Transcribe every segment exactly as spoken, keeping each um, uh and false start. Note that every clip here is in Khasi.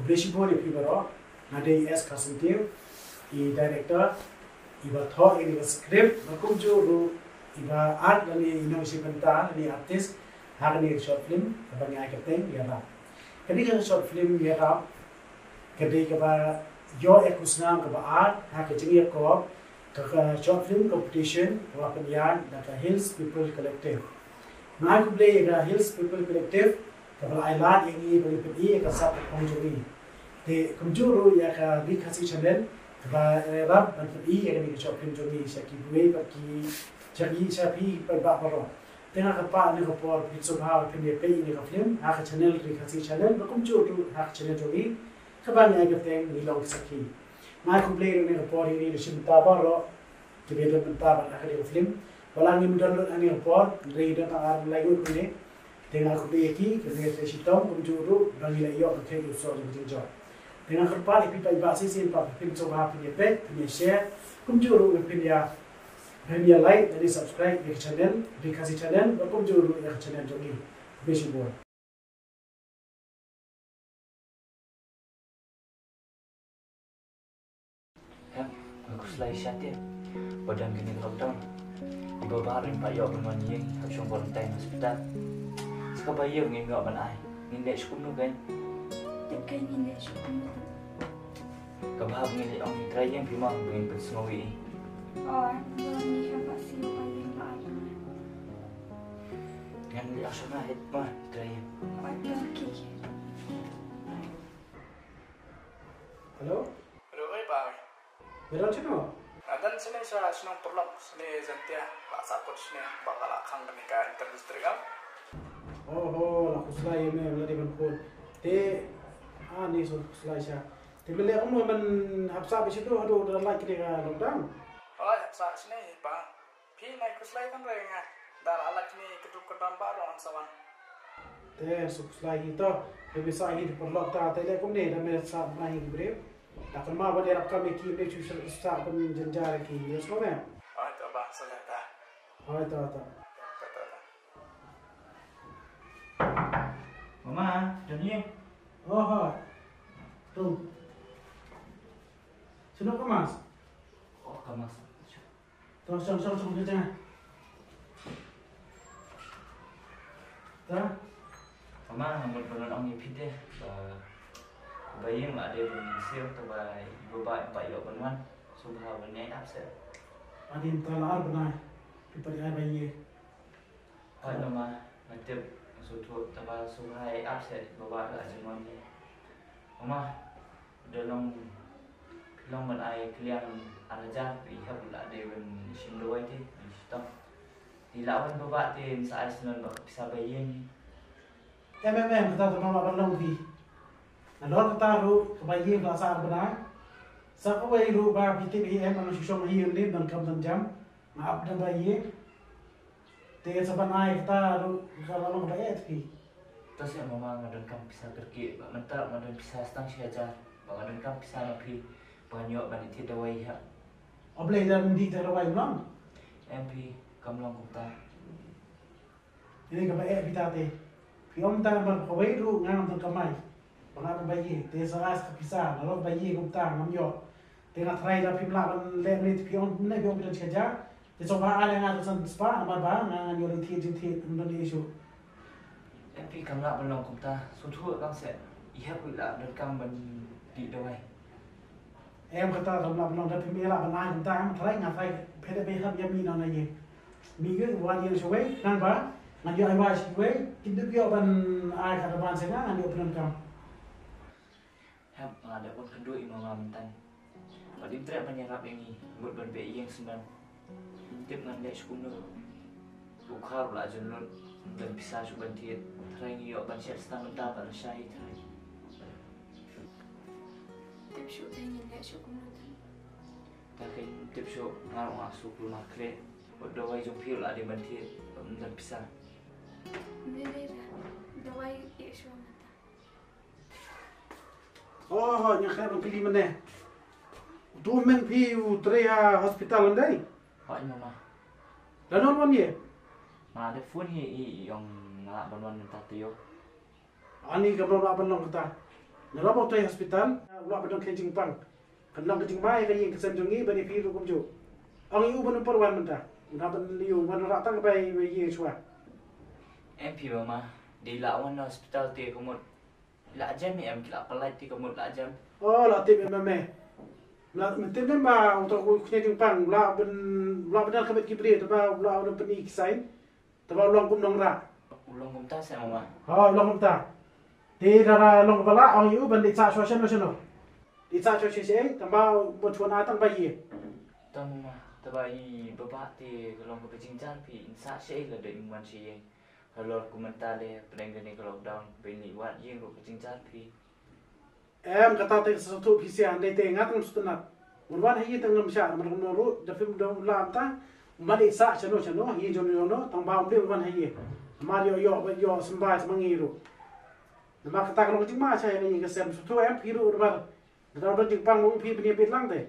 Khublei shibun ïa phi baroh. Nga dei S Kharsyntiew, i director, iba thoh ïa kane ka script, bad kumjuh ruh iba act lane i nongshim bynta lane artist ha kane ka short film kaba ngi ai kyrteng Ïarap. Kane ka short film Ïarap ka dei kaba ïoh ïa ka khusnam kaba ar ha ka jingïakop ka, ka short film competition kaba pynïaid da ka Hills People Collective. Nga ai khublei ïa ka Hills People Collective kaba la ai lad ïa ngi ba ngin pyni ïa ka sap ka phong jong ngi. Te kumjuh ruh ïa ka Ri Khasi Channel kaba ïarap ban pyni ïa kane ka short film jong ngi sha kiwei pat ki, sha ki, sha phi paidbah baroh. Te nga kyrpad ïa ka por phin sngewbha phin ïa peit ïa ka film ha ka channel Ri Khasi Channel bad kumjuh ruh ha ka channel jong ngi kaba ngi ai kyrteng Ngi Long Ki Sakhi. Nga ai khublei ruh ïa ka por ïa ngi la shim bynta baroh kiba don bynta bad ha kane ka film. Wat la ngim don lut ha kane ka por, hynrei don tang ar lai ngut kumne. Te nga ai khublei ïa ki, kane ka shitom kumjuh ruh ba ngi la ïoh ka khet ïoh soh jong ka jingjop. Te nga kyrpad ïa phi paidbah shisien pat phin sngewbha phin ïa peit, phin ïa share, kumjuh ruh phin ïa, phin ïa like, phin ïa subscribe ïa ka channel Ri Khasi Channel, bad kumjuh ruh ïa ka channel jong ngi. Khublei shibun. Em, nga khuslai shatei ba don kane ka lockdown. I Baba ruh im pat ïoh ban wan ïing, hap shong quarantine hospital. Sa kaba ïew ngim ïoh ban ai. Ngin leh sha kumno kein? Tip kein ngin leh sha kumno. Kaba hap ngin leh ong ïa i Trai ïing phi mo ba ngin pynsngew ïa i. Oh, ngi hap siew ba ïing ba ai. Ngan leh ong shong na het ma i Trai ïing. Oh, to ki. Hello? Hello, oi, pa. Ba don shano? Nga don shane sha shnong Pyrlok, shane Jaintia, la sah kut shane, ba ka la khang kane ka inter district am. Oh, ho, la khuslai ïa me, la dei ban kut. Te, ah, ni shu khuslai sha. Te me leh kumno, men hap sah beit shaduh haduh da lait kane ka lockdown? Oh, hap sah shane, pa. Phi nai khuslai tang re nga. Da la lait kine ki dup ka dam ba ruh ngan sa wan. Te sa khuslai hi to. Phi sa hi te Pyrlok ta te leh kumne da me sa bnai hi ki briew. Da kynmaw ba dei rap kam ïa ki ne shu sa ban jynjar ïa ki. Yes ko me. Oi to ba sa leh ta. Oi to to. Ta ta ta. Mama, don ïing. Oh ha. Tu. Shano ka mask? Oh ka mask. To shong shong shong shong. Ta? Mama, nga mut ban ong ïa phi te ba, ba ïing la dei ban siew te ba i Baba im pat ïoh ban wan. Sngewbha ban ïai ap seh. Ani mynta la ar bnai phi pat ïai ba ïing. Hooid mama, nga tip, nga sngewthuh, te ba sngewbha ïai ap seh i Baba la jin wan ïing. Mama, da long, phi long ban ai kylliang ar hajar, phi hap la dei ban shim dawai te, ban shitom. Te la wan Baba te yn sa ai sngewbha ba ka pisa ba ïing. Em em em, kata te mama ban long phi. Nalor kata ruh kaba ïing la sa ar bnai. Sa kawei ruh ba phi tip hi em, ban shu shong hi ym dei ban kam ban jam. Nga ap da ba ïing. Te sa ban ai kata ruh ka la long ba eh te phi. To seh mama, nga donkam pisa kyrkieh, ba mynta nga don pisa tang shi hajar, ba nga donkam pisa na phi ba ngan ïoh ban thied dawai ha. O Blei, da ym dih thied dawai ym long? Em phi, kam long kumta. Ine kaba eh phi ta te. Phi ong ta ba kawei ruh ngam don kamai. Ba nga don ba ïing, te sa ai sa ka pisa, nalor ba ïing kumta ngam ïoh. Te nga tharai da phim lah ban leh mynne te phi ong, mynne phi ong phi don shi hajar. Te sngewbha ai ïa nga da san spah namar ba nga ngan ïoh leit thied jingthied, ym don issue. Em phi, kam lah ban long kumta, sngewthuh kam seh. I hap ruh lah donkam ban dih dawai. Em kata kam lah ban long, da phim lah ban ai kumta, em tharai nga tharai phi da phi hap ïa mih na na ïing. Mih ïa wan ïa shawei, nang ba ngan ïoh ai wa shawei, kin da phi ïoh ban ai ka da ban seh nga ngan ïoh pyndonkam. Hep, nga da bun kynduh ïa mama mynta. Ba dim treh ban ïarap ïa ngi, mut ban beh ïing sendang. Tip ngan leh sha kumno. U Khar la jin lut, ban pisa shu ban thied. Trai ngi ïoh ban shet stang mynta ba la shai trai. Tip shu te ngi leh sha kumno te. Ta kein tip shu nga ruh nga shu kulmar khleh. Bad dawai jong phi la dei ban thied, ban pisa. Mynta dawai ïa shu mynta. Oh, hooid, nga khlem ban kylli mynne. Utu u meng phi u trei ha hospital ym dei? Hooid mama. Lano wan ïa? Nga da phone hi i ong nga lah ban wan mynta taïew. Ani kam lah ban long kata. Nalor ba u trei hospital, u lah ban don ka jingpang. Kan long ka jingma ïa ka ïing ka sem jong ngi bad ïa phi ruh kumjuh. Ong ïa u ban ym pat wan mynta. Nga ban ïa u ban rah tang kaba ïa ïing shuwa. Em phi mama, dei lah wan na hospital te ka mut lah jem em, ki lah pynlait te ka mut lah jem. Oh, lah tip em em. Lah tip em ba u to u kñia jingpang, lah ban, lah ban dang ka met ki briew, te ba lah ban pyni ki sign. Te ba u long kum nongrah. U long kumta seh mama. Oh, u long kumta. Te lada long ba lah, ong ïa u ban leit sah shuwa shano shano. Leit sah shuwa shuwa shuwa, tang ba u bad shuwa na tang ba ïa. Tang mama, te ba i baba te ka long kaba jynjar phi, in sah shuwa lada in wan shuwa. Halor kumta le, pdeng kane ka lockdown, ba in leit wad ïing ruh ka jynjar phi. Em, kata te sa sngewthuh phi sha, hynrei te nga tang sngewtynnat. Wan wan ha ïing tang ngam shah, namar kumno ruh, da phim dong lam ta, um ban ïa sah shano shano, ha ïing jong no jong no, tang ba um dei wan ha ïing. Namar ïoh ïoh, ïoh symbai symbai ruh. Namar kata ka long ka jingma sha ïing ka sem, sngewthuh em, phi ruh namar. Da dang don jingpang ma u phi ban ïa bit lang te.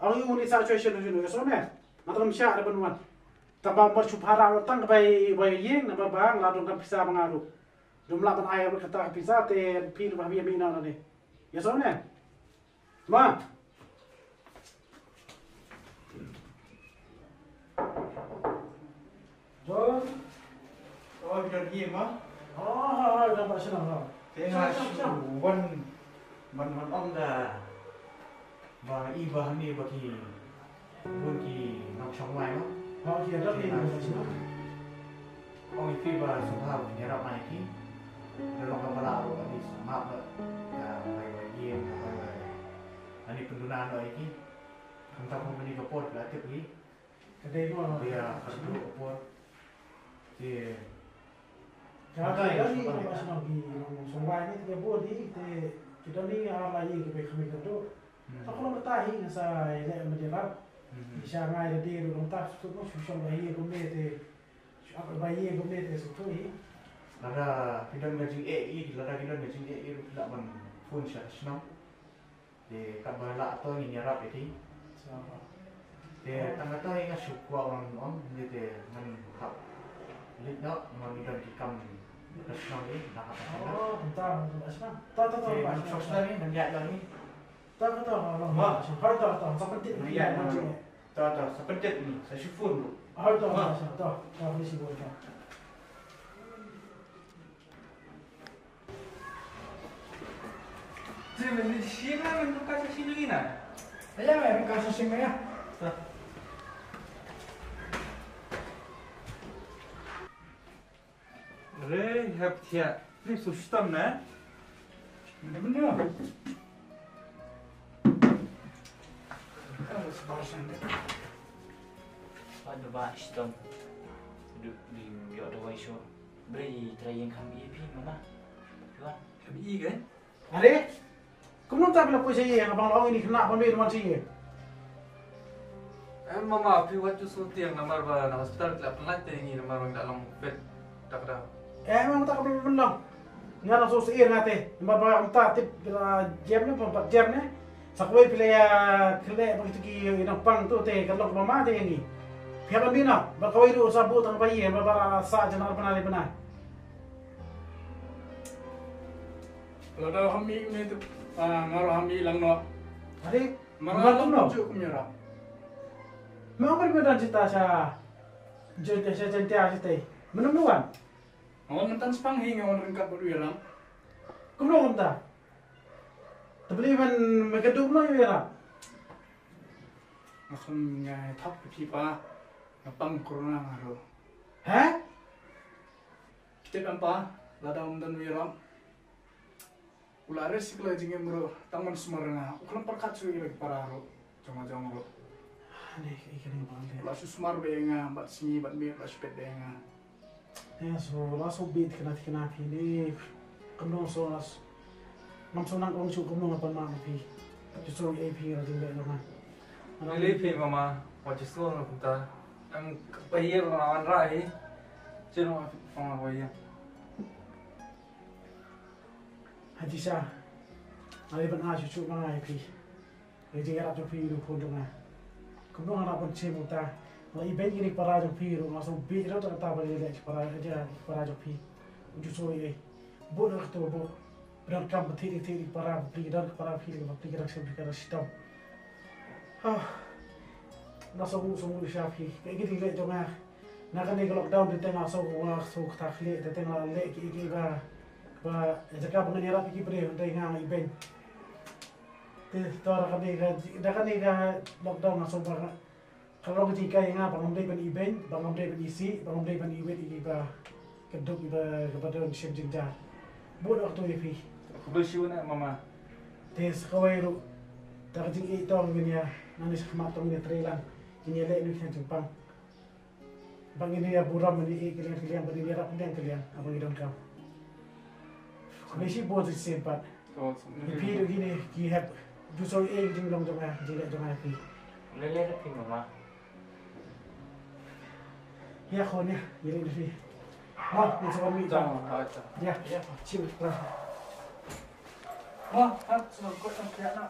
Ong ïa u ni sa choi shano shano, ïa sone. Nga tang ngam shah da ban wan. Tang ba um ban shu phara tang ka bai bai ïing, namar ba nga la don ka pisa ba nga ruh. Dum lah ban ai kata ka pisa te phi ruh ba phi ïa mi na na ni. Ïa sone. Ma. John. Oh, John, ïa ma. Oh, ha ha, da ba shnong ha. Te nga shu wan ban wan ong da ba i ba hani ba ki bun ki nongshong wai ma. Ha, ki da ki nongshong wai. Ong ïa phi ba sngewbha ba kin ïarap ma ïa ki. Da long ka ba la ruh ka di sngewbha ba ka bai bai ïa ka bai bai. Ani pynduna noh ïa ki. Kumta kum kane ka por ka la tip hi. Ka dei mo. Ïa, ka dei ka por. Te. Ka dei ka dei ka ba shnong ki nongshong wai ni te bun hi te ki don hi ha la ïing ki ba khmih ka dei. Hmm. Ka long ta hi nga sa ïa leh ma dei lap. Hmm. Ki sha ngai da dei ruh long ta shu shu shong ba hi kumne te. Shu ap ba hi kumne te shu tu hi. Lada ki don ka jingeh ïa, lada ki don ka jingeh ïa ruh ki lah ban phone sha shnong. Te katba lah to ngin ïarap ïa ki. Te tang kata hi nga shu kwah wan ong, te ngan hap leit noh, ngan don ki kam ka shnong ïa, na ka shnong. Oh, kumta, kumta shnong. To, to, to, te ngan shnong ïa, ngan ïaid noh ïa. To, to, to, to, to, to, sa pyntip ïa, to, to, sa pyntip ïa, sa shu phone ruh. Oh, to, to, to, to, to, ni shu phone, to. Te men di shi na men buka sa shi lagi na. Aya men buka sa shi na ya. Re hep tia. Ni su shitam na. Ni benar. Kan su basan de. Padu ba shitam. Du di yo da wai shu. Bre, trai ïing kham ïa phi, mama. Phi wan. Kham ïa ke? Are? Kumno ta phi la poi sha ïing, nga bang la ong ïa ni khynnah ban wan sha ïing. Em, mama, phi wat ju sngewtieng namar ba na hospital ki la pynlait te ngi namar ba ngi la long pet. Tak da. Em, mama, ta ka pynlong. Nga la sngewsih nga te. Namar ba mynta tip la jem ne, ba jem ne. Sa kawei phi la ïa khleh bad kito ki nongpang tu te ka long ba ma te ïa ngi. Phi hap ban mih noh, bad kawei ruh sa buh tang ba ïa, bad ba la sah jan ar bnai bnai. Lada ham mih une tu, ah, nga ruh ham mih lang noh. Ade, ma nga long kumjuh kum ïarap. Me ong ba me don jita sha, jita sha, jita sha te. Me ong me wan. Nga wan mynta spang hi nga wan ryngkat bad u ïalam. Kumno kumta? Te beli ban me kynduh kumno ïa u ïalam? Nga sngewthuh nga thap phi pa nga pang corona nga ruh. He? Tip em pa, lada um don u ïalam. U la risk ïa la jingim ruh, tang ban sumar nga. U khlem pyrkhat shuh ïa la ki para ruh. Jong nga jong ruh. Ani, ka i ka ni bang de. U la shu sumar bad nga, bad sngi, bad miet, u la shu peit bad nga. Ïa, so, la so bit kena kena phi ni. Kumno so la so. Ngam so nang ong shuh kumno nga pan ma phi. Ju so ei phi la jing bad lo ma. Lili phi mama, wa ju so na kumta. Em, pa ïa la wan ra hi. Chin wa phi, mama wa ïa. Haji Shah, nga dei ban ai shuh shuh ma nga ïa phi. Ïa jingïarap jong phi ruh phi jong nga. Kumno nga lah ban shim mynta. Nga ibeiñ ïa ki para jong phi ruh, nga sngewbha ruh kata ba ïa ki para, ïa ki para jong phi. Ju sngewbha ïa. Bun na kato bun. Don kam ba thied thied ïa ki para bapli, don ki para bapli, ki bapli ki dang shim ki dang shitom. Ha. Nga sngew sngew sha phi. Kaei ka jingleh jong nga. Na kane ka lockdown te nga sngew, nga sngew kata khlieh, te nga leh kiei kiei ba, ba jaka ba ngan ïarap ïa ki briew, te nga ibeiñ. Te to da kane ka, da kane ka lockdown nga sngew ba nga, ka long jinghikai ïa nga ba ngam dei ban ibeiñ, ba ngam dei ban isih, ba ngam dei ban iwit ïa kiba, ka duk iba, kaba don shim jynjar. Bun okto ïa phi. Khublei shibun eh mama. Te sa kawei ruh, da ka jingïeit to ngin ïa, nangne shakhmat to ngin ïa trei lang, ngin ïa leh ïa ka jingpang. Ba ngin ïa burom, ngin ïa ïeit kylliang kylliang, ba ngin ïarap kylliang kylliang haba ngi donkam. Khublei shibun shisien pat. Ïa phi ruh kine ki hep ju soi ei ka jinglong jong nga, ka jingleh jong nga ïa phi. Leh leh da phi mama. Ïa khun ïa, ïa leh da phi. Ma, ngin sa wan mih. Jong, ah, jong. Ïa, ïa. Chill. Ma, hap sa kot tang ïa na.